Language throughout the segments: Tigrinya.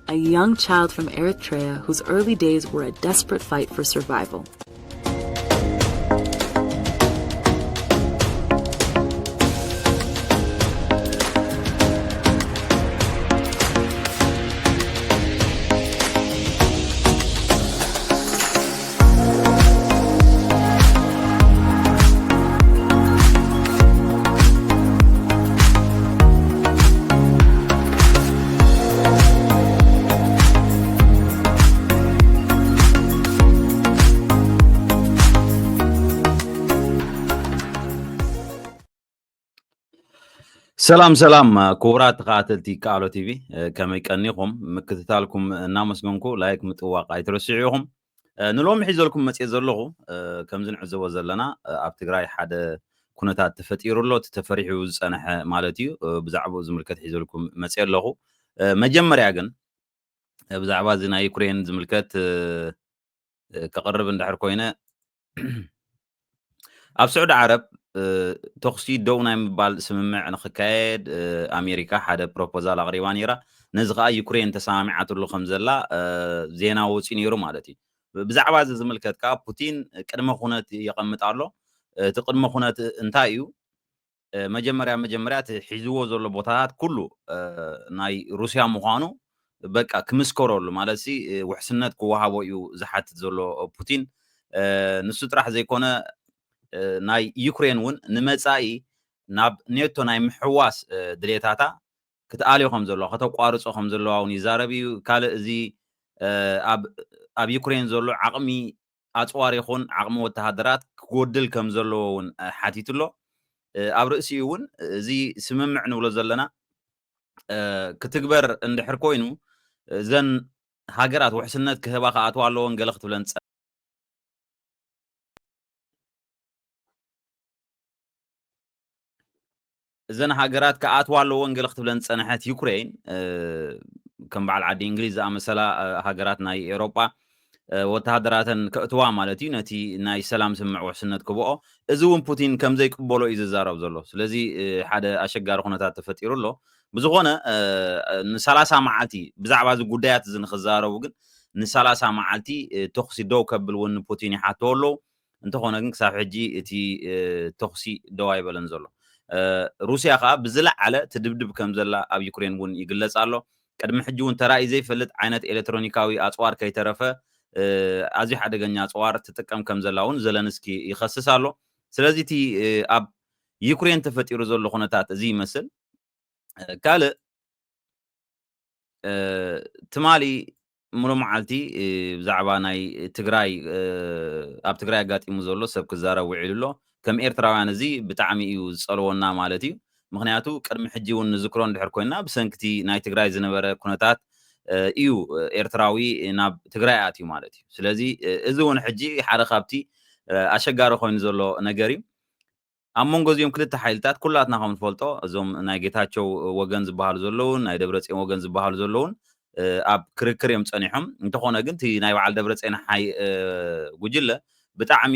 A young child from Eritrea whose early days were a desperate fight for survival. ሰላም ሰላም ክቡራት ተኸታተልቲ ከኣሎ ቲቪ፣ ከመይ ቀኒኹም? ምክትታልኩም እናመስገንኩ ላይክ ምጥዋቕ ኣይትረስዑ ኢኹም። ንሎሚ ሒዘልኩም መፅየ ዘለኹ፣ ከምዚ ንዕዘቦ ዘለና፣ ኣብ ትግራይ ሓደ ኩነታት ተፈጢሩ ኣሎ። እቲ ተፈሪሑ ዝፀንሐ ማለት እዩ። ብዛዕባኡ ዝምልከት ሒዘልኩም መፅየ ኣለኹ። መጀመርያ ግን ብዛዕባ እዚ ናይ ዩክሬን ዝምልከት ከቕርብ እንድሕር ኮይነ፣ ኣብ ስዑዲ ዓረብ ተኹሲ ደው ናይ ምባል ስምምዕ ንክካየድ ኣሜሪካ ሓደ ፕሮፖዛል ኣቕሪባ ነይራ። ነዚ ከዓ ዩክሬን ተሰማሚዓትሉ ከም ዘላ ዜና ወፂኡ ነይሩ ማለት እዩ። ብዛዕባ እዚ ዝምልከት ከዓ ፑቲን ቅድመ ኩነት የቐምጥ ኣሎ። እቲ ቅድመ ኩነት እንታይ እዩ? መጀመርያ መጀመርያ እቲ ሒዝዎ ዘሎ ቦታታት ኩሉ ናይ ሩስያ ምዃኑ በቃ ክምስከረሉ ማለት ሲ ውሕስነት ክወሃቦ እዩ ዝሓትት ዘሎ ፑቲን። ንሱ ጥራሕ ዘይኮነ ናይ ዩክሬን እውን ንመፃኢ ናብ ኔቶ ናይ ምሕዋስ ድሌታታ ክትኣልዮ ከም ዘለዋ ከተቋርፆ ከም ዘለዋ እውን ይዛረብ እዩ። ካልእ እዚ ኣብ ዩክሬን ዘሎ ዓቕሚ ኣፅዋር ይኹን ዓቕሚ ወተሃደራት ክጎድል ከም ዘለዎ እውን ሓቲቱ ኣሎ። ኣብ ርእሲኡ እውን እዚ ስምምዕ ንብሎ ዘለና ክትግበር እንድሕር ኮይኑ እዘን ሃገራት ውሕስነት ክህባ ክኣትዋ ኣለዎን ገለ ክትብለን እዘን ሃገራት ክኣትዋ ኣለዎን ገለ ክትብለን ዝፀንሐት ዩክሬን ከም በዓል ዓዲ እንግሊዝ ዝኣመሰላ ሃገራት ናይ ኤውሮጳ ወተሃደራተን ከእትዋ ማለት እዩ ነቲ ናይ ሰላም ስምምዕ ውሕስነት ክብኦ። እዚ እውን ፑቲን ከም ዘይቅበሎ እዩ ዝዛረብ ዘሎ። ስለዚ ሓደ ኣሸጋሪ ኩነታት ተፈጢሩ ኣሎ። ብዝኾነ ንሰላሳ መዓልቲ ብዛዕባ እዚ ጉዳያት እዚ ንክዛረቡ ግን ንሰላሳ መዓልቲ ተኹሲ ደው ከብል እውን ፑቲን ይሓተዎ ኣለዉ። እንተኾነ ግን ክሳብ ሕጂ እቲ ተኹሲ ደው ኣይበለን ዘሎ። ሩስያ ከዓ ብዝለዓለ ትድብድብ ከም ዘላ ኣብ ዩክሬን እውን ይግለጽ ኣሎ። ቅድሚ ሕጂ እውን ተራእዩ ዘይፈልጥ ዓይነት ኤሌክትሮኒካዊ ኣፅዋር ከይተረፈ ኣዝዩ ሓደገኛ ኣፅዋር ትጥቀም ከም ዘላ እውን ዘለንስኪ ይኸስስ ኣሎ። ስለዚ እቲ ኣብ ዩክሬን ተፈጢሩ ዘሎ ኩነታት እዚ ይመስል። ካልእ ትማሊ ሙሉ መዓልቲ ብዛዕባ ናይ ትግራይ ኣብ ትግራይ ኣጋጢሙ ዘሎ ሰብ ክዛረብ ውዒሉ ኣሎ። ከም ኤርትራውያን እዚ ብጣዕሚ እዩ ዝፀልወና ማለት እዩ። ምክንያቱ ቅድሚ ሕጂ እውን ንዝክሮ እንድሕር ኮይና ብሰንክቲ ናይ ትግራይ ዝነበረ ኩነታት እዩ ኤርትራዊ ናብ ትግራይ ኣትዩ ማለት እዩ። ስለዚ እዚ እውን ሕጂ ሓደ ካብቲ ኣሸጋሪ ኮይኑ ዘሎ ነገር እዩ። ኣብ መንጎ እዚኦም ክልተ ሓይልታት ኩላትና ከም ንፈልጦ እዞም ናይ ጌታቸው ወገን ዝበሃሉ ዘለውን ናይ ደብረፅዮን ወገን ዝበሃሉ ዘለውን ኣብ ክርክር እዮም ፀኒሖም። እንተኾነ ግን እቲ ናይ በዓል ደብረፅዮን ሓይ ጉጅለ ብጣዕሚ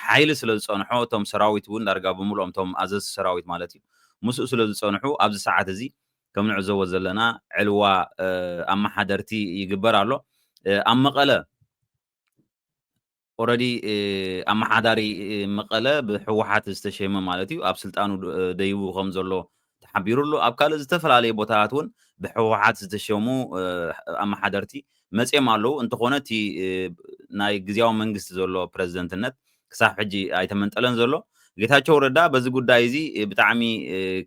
ሓይሊ ስለ ዝፀንሖ እቶም ሰራዊት እውን ዳርጋ ብምልኦም እቶም ኣዘዝቲ ሰራዊት ማለት እዩ ምስኡ ስለ ዝፀንሑ ኣብዚ ሰዓት እዚ ከም ንዕዘቦ ዘለና ዕልዋ ኣመሓደርቲ ይግበር ኣሎ። ኣብ መቐለ ኦረዲ ኣመሓዳሪ መቐለ ብህወሓት ዝተሸመ ማለት እዩ ኣብ ስልጣኑ ደይቡ ከም ዘሎ ተሓቢሩ ኣሎ። ኣብ ካልእ ዝተፈላለዩ ቦታታት እውን ብህወሓት ዝተሸሙ ኣመሓደርቲ መፅኦም ኣለዉ። እንተኾነ እቲ ናይ ግዜያዊ መንግስቲ ዘሎ ፕረዚደንትነት ክሳብ ሕጂ ኣይተመንጠለን ዘሎ። ጌታቸው ረዳ በዚ ጉዳይ እዚ ብጣዕሚ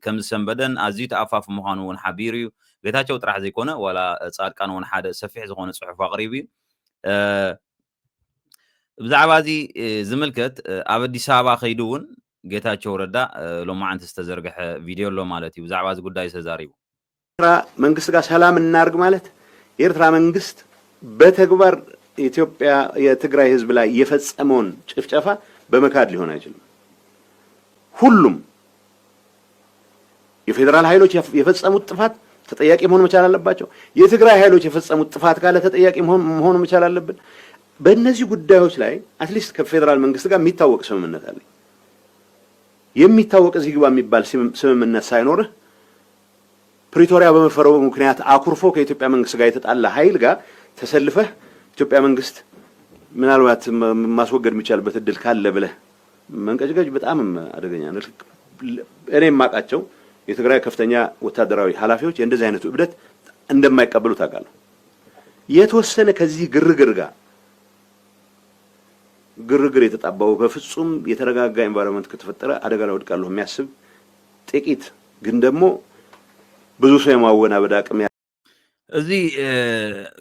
ከም ዝሰንበደን ኣዝዩ ተኣፋፊ ምዃኑ እውን ሓቢሩ እዩ። ጌታቸው ጥራሕ ዘይኮነ ዋላ ፃድቃን እውን ሓደ ሰፊሕ ዝኾነ ፅሑፍ ኣቕሪቡ እዩ። ብዛዕባ እዚ ዝምልከት ኣብ ኣዲስ ኣበባ ከይዱ እውን ጌታቸው ረዳ ሎማዓንቲ ዝተዘርገሐ ቪድዮ ኣሎ ማለት እዩ። ብዛዕባ እዚ ጉዳይ ተዛሪቡ። ኤርትራ መንግስት ጋር ሰላም እናርግ ማለት የኤርትራ መንግስት በተግባር ኢትዮጵያ የትግራይ ህዝብ ላይ የፈጸመውን ጭፍጨፋ በመካድ ሊሆን አይችልም። ሁሉም የፌዴራል ኃይሎች የፈጸሙት ጥፋት ተጠያቂ መሆን መቻል አለባቸው። የትግራይ ኃይሎች የፈጸሙት ጥፋት ካለ ተጠያቂ መሆን መቻል አለብን። በእነዚህ ጉዳዮች ላይ አትሊስት ከፌዴራል መንግስት ጋር የሚታወቅ ስምምነት አለኝ። የሚታወቅ እዚህ ግባ የሚባል ስምምነት ሳይኖርህ ፕሪቶሪያ በመፈረሙ ምክንያት አኩርፎ ከኢትዮጵያ መንግስት ጋር የተጣላ ኃይል ጋር ተሰልፈህ ኢትዮጵያ መንግስት ምናልባት ም- ማስወገድ የሚቻልበት እድል ካለ ብለህ መንቀጭቀጭ በጣምም አደገኛ ነው። ልክ እኔ የማውቃቸው የትግራይ ከፍተኛ ወታደራዊ ኃላፊዎች የእንደዚህ አይነቱ እብደት እንደማይቀበሉ ታውቃለህ። የተወሰነ ከዚህ ግርግር ጋር ግርግር የተጣባው በፍጹም የተረጋጋ ኢንቫይሮንመንት ከተፈጠረ አደጋ ላይ ወድቃለሁ የሚያስብ ጥቂት ግን ደግሞ ብዙ ሰው የማወናበድ አቅም እዚ እ፣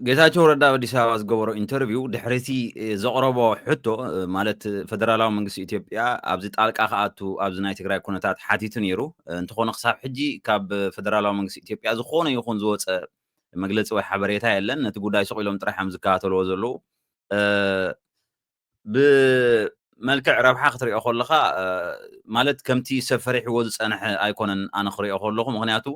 ጌታቸው ረዳ ኣብ ኣዲስ ኣበባ ዝገበሮ ኢንተርቪው ድሕሪቲ እ፣ ዘቕረቦ ሕቶ እ፣ ማለት እ፣ ፈደራላዊ መንግስቲ ኢትዮጵያ ኣብዚ ጣልቃ ክኣቱ ኣብዚ ናይ ትግራይ ኩነታት ሓቲቱ ነይሩ። እ፣ እንተኾነ ክሳብ ሕጂ ካብ ፈደራላዊ መንግስቲ ኢትዮጵያ ዝኾነ ይኹን ዝወፀ መግለፂ ወይ ሓበሬታ የለን። ነቲ ጉዳይ ስቕ ኢሎም ጥራሕ እዮም ዝከታተልዎ ዘለዉ። እ፣ ብመልክዕ ረብሓ ክትሪኦ ከለኻ እ፣ ማለት ከምቲ ሰብ ፈሪሕዎ ዝፀንሐ ኣይኮነን ኣነ ክሪኦ ከለኹ። ምክንያቱ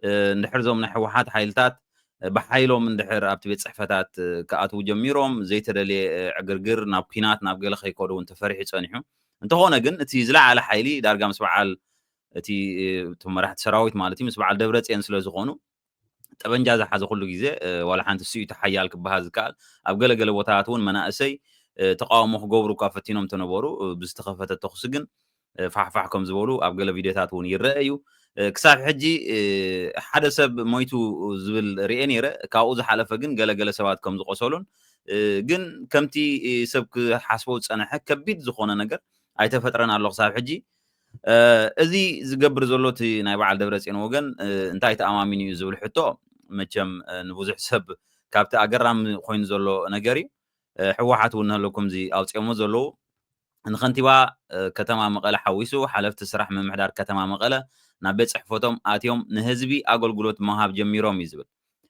እ፣ እንድሕር እዞም ናይ ህወሓት ሓይልታት እ፣ ብሓይሎም እንድሕር ኣብቲ ቤት ፅሕፈታት እ፣ ክኣትዉ ጀሚሮም ዘይተደልየ እ፣ ዕግርግር ናብ ኲናት ናብ ገለ ከይከዱ እውን ተፈሪሑ ፀኒሑ። እንተኾነ ግን እቲ ዝለዓለ ሓይሊ ዳርጋ ምስ በዓል እቲ እ፣ እቶም መራሕቲ ሰራዊት ማለት እዩ ምስ በዓል ደብረፅየን ስለ ዝኾኑ ጠበንጃ ዝሓዘ ኩሉ ግዜ እ፣ ዋላ ሓንቲ እሱ እዩ እቲ ሓያል ክበሃል ዝከኣል። ኣብ ገለገለ ቦታታት እውን መናእሰይ እ፣ ተቃውሞ ክገብሩ እኳ ፈቲኖም ተነበሩ እ፣ ብዝተኸፈተ ተኹሲ ግን እ፣ ፋሕፋሕ ከም ዝበሉ ኣብ ገለ ቪድዮታት እውን ይረአ እዩ። እ፣ ክሳብ ሕጂ እ፣ ሓደ ሰብ ሞይቱ ዝብል ርኤ ነይረ። ካብኡ ዝሓለፈ ግን ገለገለ ሰባት ከም ዝቆሰሉን እ፣ ግን ከምቲ እ፣ ሰብ ክሓስቦ ዝፀነሐ ከቢድ ዝኾነ ነገር ኣይተፈጥረን ኣሎ ክሳብ ሕጂ። እ፣ እዚ ዝገብር ዘሎ እቲ ናይ በዓል ደብረፅዮን ወገን እ፣ እንታይ ተኣማሚኑ እዩ ዝብል ሕቶ መቸም እ፣ ንብዙሕ ሰብ ካብቲ ኣገራሚ ኮይኑ ዘሎ ነገር እዩ። እ፣ ህወሓት እውን ንህለኩም እዚ ኣውፅኦሞ ዘለዉ ንኸንቲባ እ፣ ከተማ መቐለ ሓዊሱ ሓለፍቲ ስራሕ ምምሕዳር ከተማ መቐለ ናብ ቤት ፅሕፈቶም ኣትዮም ንህዝቢ ኣገልግሎት ምሃብ ጀሚሮም እዩ ዝብል።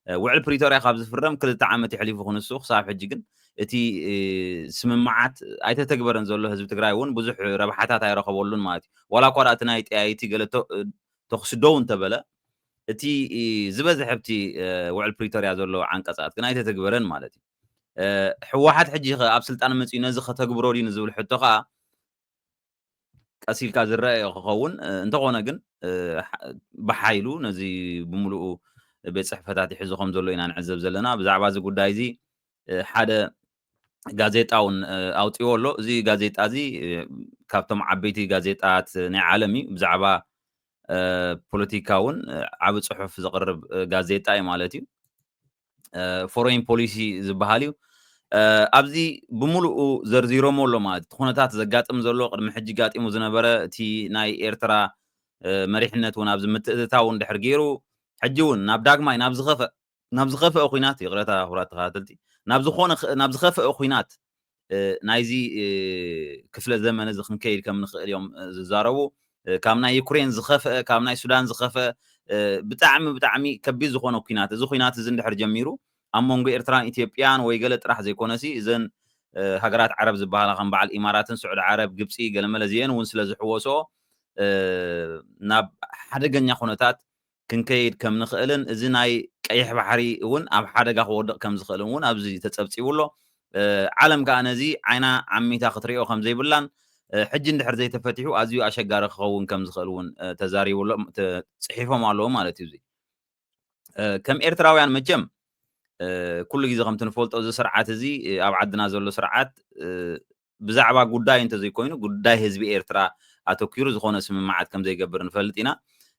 እ፣ ውዕል ፕሪቶርያ ካብ ዝፍረም ክልተ ዓመት የሕሊፉ ክንሱ ክሳብ ሕጂ ግን እቲ እ፣ ስምምዓት ኣይተተግበረን ዘሎ። ህዝቢ ትግራይ እውን ብዙሕ ረብሓታት ኣይረኸበሉን ማለት እዩ። ዋላ እኳ ደኣ እቲ ናይ ጠያይቲ ገለ ተ- እ፣ ተኹሲ ደው እንተበለ እቲ እ፣ ዝበዝሐ ኣብቲ እ፣ ውዕል ፕሪቶርያ ዘሎ ዓንቀፃት ግን ኣይተተግበረን ማለት እዩ። እ፣ ህወሓት ሕጂ ኸ ኣብ ስልጣን መፂኡ ነዚ ከተግብሮ ድዩ ንዝብል ሕቶ ከዓ ቀስ ኢልካ ዝረአ ክኸውን እ፣ እንተኾነ ግን እ፣ ሓ- ብሓይሉ ነዚ ብምሉኡ ቤት ፅሕፈታት ይሕዞ ከም ዘሎ ኢና ንዕዘብ ዘለና። ብዛዕባ እዚ ጉዳይ እዚ እ፣ ሓደ ጋዜጣ እውን እ፣ ኣውፅዎ ኣሎ። እዚ ጋዜጣ እዚ እ፣ ካብቶም ዓበይቲ ጋዜጣት ናይ ዓለም እዩ። ብዛዕባ እ፣ ፖለቲካ እውን እ፣ ዓቢ ፅሑፍ ዘቕርብ እ፣ ጋዜጣ እዩ ማለት እዩ። ፎሬን ፖሊሲ ዝበሃል እዩ። እ፣ ኣብዚ ብምሉኡ ዘርዚሮሞ ኣሎ ማለት እቲ ኩነታት ዘጋጥም ዘሎ ቅድሚ ሕጂ ጋጢሙ ዝነበረ እቲ ናይ ኤርትራ እ፣ መሪሕነት እውን ኣብዚ ምትእትታው እንድሕር ገይሩ ሕጂ እውን ናብ ዳግማይ ናብ ዝኸፈ ናብ ዝኸፍአ ኩናት ይቕረታ ክቡራት ተኸታተልቲ ናብ ዝኾነ ኽ- ናብ ዝኸፍአ ኩናት እ፣ ናይዚ እ፣ ክፍለ ዘመን እዚ ክንከይድ ከም ንኽእል እዮም እ፣ ዝዛረቡ እ፣ ካብ ናይ ዩክሬን ዝኸፍአ ካብ ናይ ሱዳን ዝኸፍአ እ፣ ብጣዕሚ ብጣዕሚ ከቢድ ዝኾነ ኩናት እዚ ኩናት እዚ እንድሕር ጀሚሩ ኣብ መንጎ ኤርትራን ኢትዮጵያን ወይ ገለ ጥራሕ ዘይኮነሲ እዘን እ፣ ሃገራት ዓረብ ዝበሃላ ከም በዓል ኢማራትን ስዑድ ዓረብ ግብፂ ገለመለ እዚአን እውን ስለ ዝሕወስኦ እ፣ ናብ ሓደገኛ ኩነታት ክንከይድ ከም ንኽእልን እዚ ናይ ቀይሕ ባሕሪ እውን ኣብ ሓደጋ ክወድቕ ከም ዝኽእልን እውን ኣብዚ ተፀብፂቡ ኣሎ። እ፣ ዓለም ከዓ ነዚ ዓይና ዓሚታ ክትሪኦ ከም ዘይብላን እ፣ ሕጂ እንድሕር ዘይተፈቲሑ ኣዝዩ ኣሸጋሪ ክኸውን ከም ዝኽእል እውን እ፣ ተዛሪቡ ኣሎ ተ- ፅሒፎም ኣለዉ ማለት እዩ። እዚ እ፣ ከም ኤርትራውያን መቸም እ፣ ኩሉ ግዜ ከምቲ ንፈልጦ እዚ ስርዓት እዚ እ፣ ኣብ ዓድና ዘሎ ስርዓት እ፣ ብዛዕባ ጉዳይ እንተዘይኮይኑ ጉዳይ ህዝቢ ኤርትራ ኣተኪሩ ዝኾነ ስምምዓት ከም ዘይገብር ንፈልጥ ኢና።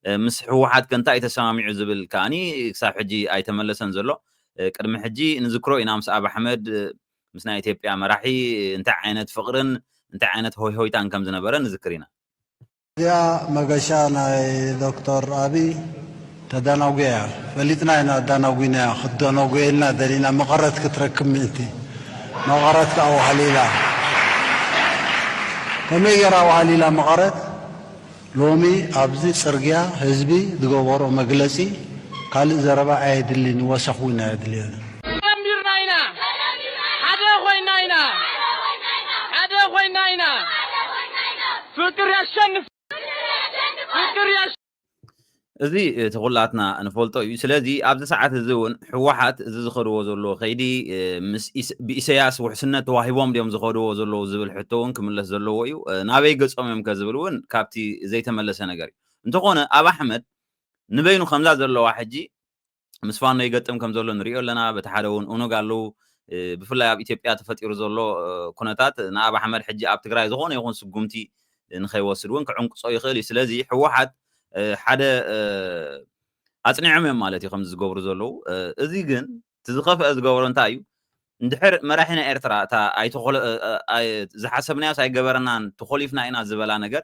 እ፣ ምስ ህወሓት ከ እንታይ እዩ ተሰማሚዑ ዝብል ከኣኒ ክሳብ ሕጂ ኣይተመለሰን ዘሎ። እ፣ ቅድሚ ሕጂ ንዝክሮ ኢና ምስ ኣብ ኣሕመድ እ፣ ምስ ናይ ኢትዮጵያ መራሒ እንታይ ዓይነት ፍቕርን እንታይ ዓይነት ሆይ ሆይታን ከም ዝነበረ ንዝክር ኢና። እዚኣ መገሻ ናይ ዶክተር ኣብይ ተዳናጉያ እያ። ፈሊጥና ኢና ኣዳናጉይናያ። ክትደነጉየልና ደሊና መቐረት ክትረክብ ምእንቲ። መቐረት ከዓ ዋህሊላ። ከመይ ገይራ ዋህሊላ መቐረት? ሎሚ ኣብዚ ፅርግያ ህዝቢ ዝገበሮ መግለፂ ካልእ ዘረባ ኣየድልን፣ ወሰኽ እውን ኣየድልዮን። ተደሚርና ኢና፣ ሓደ ኮይና ኢና፣ ሓደ ኮይና ኢና። ፍቅር ያሸንፍ፣ ፍቅር ያሸንፍ። እዚ እቲ ኩላትና ንፈልጦ እዩ። ስለዚ ኣብዚ ሰዓት እዚ እውን ህወሓት እዚ ዝኸድዎ ዘለዎ ከይዲ እ፣ ምስ ኢስ- ብኢሰያስ ውሕስነት ተዋሂቦም ድዮም ዝኸድዎ ዘለዉ ዝብል ሕቶ እውን ክምለስ ዘለዎ እዩ። እ፣ ናበይ ገጾም እዮም ከ ዝብል እውን ካብቲ ዘይተመለሰ ነገር እዩ። እንተኾነ ኣብ ኣሕመድ ንበይኑ ከምዛ ዘለዋ ሕጂ ምስ ፋኖ ይገጥም ከም ዘሎ ንሪኦ ኣለና። በቲ ሓደ እውን ኦነግ ኣለዉ። ብፍላይ ኣብ ኢትዮጵያ ተፈጢሩ ዘሎ ኩነታት ንኣብ ኣሕመድ ሕጂ ኣብ ትግራይ ዝኾነ ይኹን ስጉምቲ ንኸይወስድ እውን ክዕንቅጾ ይኽእል እዩ። ስለዚ ህወሓት ሓደ ኣፅኒዖም እዮም ማለት እዩ ከምዚ ዝገብሩ ዘለዉ። እዚ ግን እቲ ዝኸፍአ ዝገብሮ እንታይ እዩ? እንድሕር መራሒ ናይ ኤርትራ እታ ኣይተኾለ ዝሓሰብናዮስ ኣይገበረናን ተኾሊፍና ኢና ዝበላ ነገር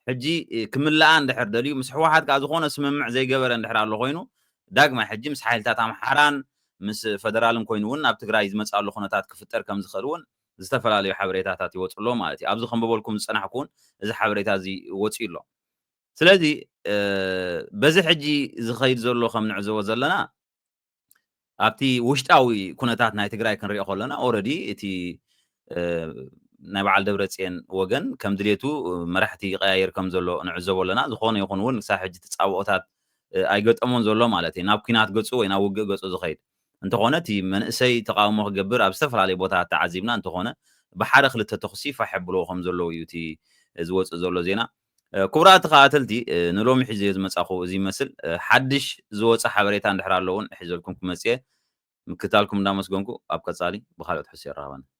ሕጂ ክምልኣ እንድሕር ደልዩ ምስ ህወሓት ከዓ ዝኾነ ስምምዕ ዘይገበረ እንድሕር ኣሎ ኮይኑ ዳግማይ ሕጂ ምስ ሓይልታት ኣምሓራን ምስ ፈደራልን ኮይኑ እውን ናብ ትግራይ ዝመፅኣሉ ኩነታት ክፍጠር ከም ዝኽእል እውን ዝተፈላለዩ ሓበሬታታት ይወፁ ኣሎ ማለት እዩ። ኣብዚ ከንብበልኩም ዝፀናሕኩ እውን እዚ ሓበሬታ እዚ ወፅዩ ኣሎ። ስለዚ በዚ ሕጂ ዝኸይድ ዘሎ ከም ንዕዘቦ ዘለና ኣብቲ ውሽጣዊ ኩነታት ናይ ትግራይ ክንሪኦ ከለና ኦረዲ እቲ ናይ በዓል ደብረፅየን ወገን ከም ድሌቱ መራሕቲ ይቀያየር ከም ዘሎ ንዕዘቦ ኣለና። ዝኾነ ይኹን እውን ክሳብ ሕጂ ተፃብኦታት ኣይገጠሞን ዘሎ ማለት እዩ። ናብ ኩናት ገፁ ወይ ናብ ውግእ ገፁ ዝኸይድ እንተኾነ እቲ መንእሰይ ተቃውሞ ክገብር ኣብ ዝተፈላለዩ ቦታታት ተዓዚብና እንተኾነ ብሓደ ክልተ ተኹሲ ፋሕ የብልዎ ከም ዘለዉ እዩ እቲ ዝወፅእ ዘሎ ዜና። ክቡራት ተኸታተልቲ ንሎሚ ሒዘዮ ዝመፃኹ እዚ ይመስል። ሓድሽ ዝወፀ ሓበሬታ እንድሕር ኣሎ እውን ሒዘልኩም ክመፅእ እየ። ምክትታልኩም እንዳመስገንኩ ኣብ ቀፃሊ ብካልኦት ሕሶ የራኸበና።